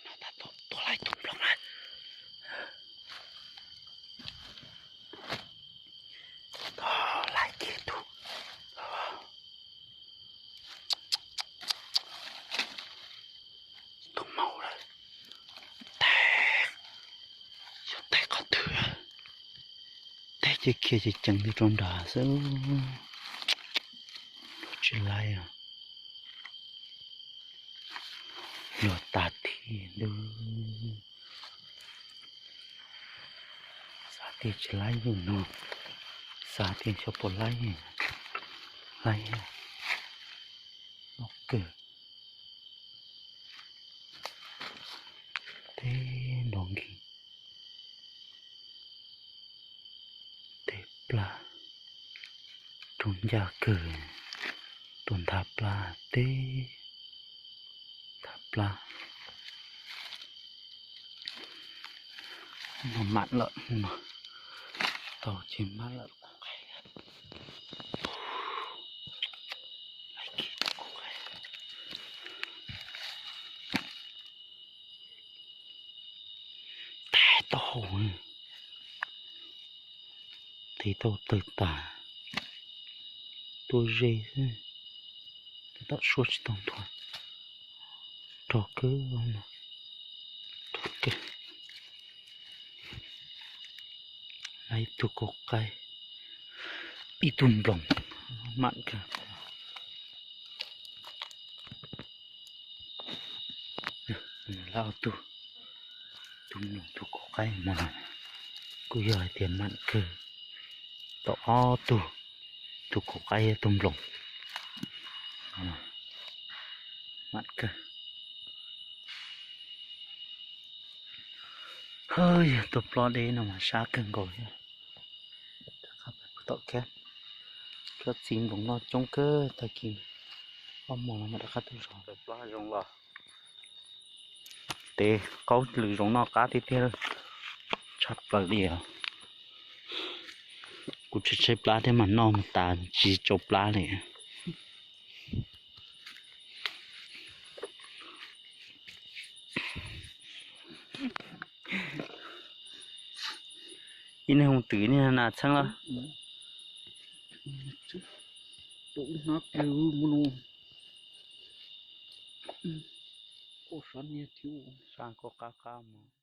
Tua laib tus nploos na. Tua laib kiag tus, tus maum lawm. Teb, yog teb qhov twg? Teb cia kiag ces ceev li rau nram xwb. Luag tsis laib os. Luag tag thib ntuj. Xav tias tsis laib yeej no, xav tias xyov puas laib, laib loj kawg. Teb nrov nkeeg, teb plab, tus ncaj kawg, tus nthav plab teb, nthav plab. No mam lawm no, tau ces mam lawm. Tag tau hau, tes tau tawg tas, tua ze xwb, tab tom suab tsis tau nthua. Rog kawg no, rog kawg. Ib tug kaus qaib, ib tug nploos, mam kawg. Lawv ob tug, tus mloog tus kaus qaib no kuj yog hais tias mam kawg, tau ob tug, tus kaus qaib tus mloog, mam kawg. Hwb, yog tus plob deb no mas sab kawg nkaus thiab. Rov qab pem tom kiab, tsob txiv nploos noj coob kawg, tag kis ob hmos no mam rov qab tuaj zov. Plob zoo los, tes qaub lwm zoov noj qab tiag tiag, tshaj plaws li os. Kuv tshaib tshaib plab thiab mas noj mus tas tsis tsau plab li. Ib neeg mus twm ib neeg nas txheeb los. Sab kuj qab qab mus.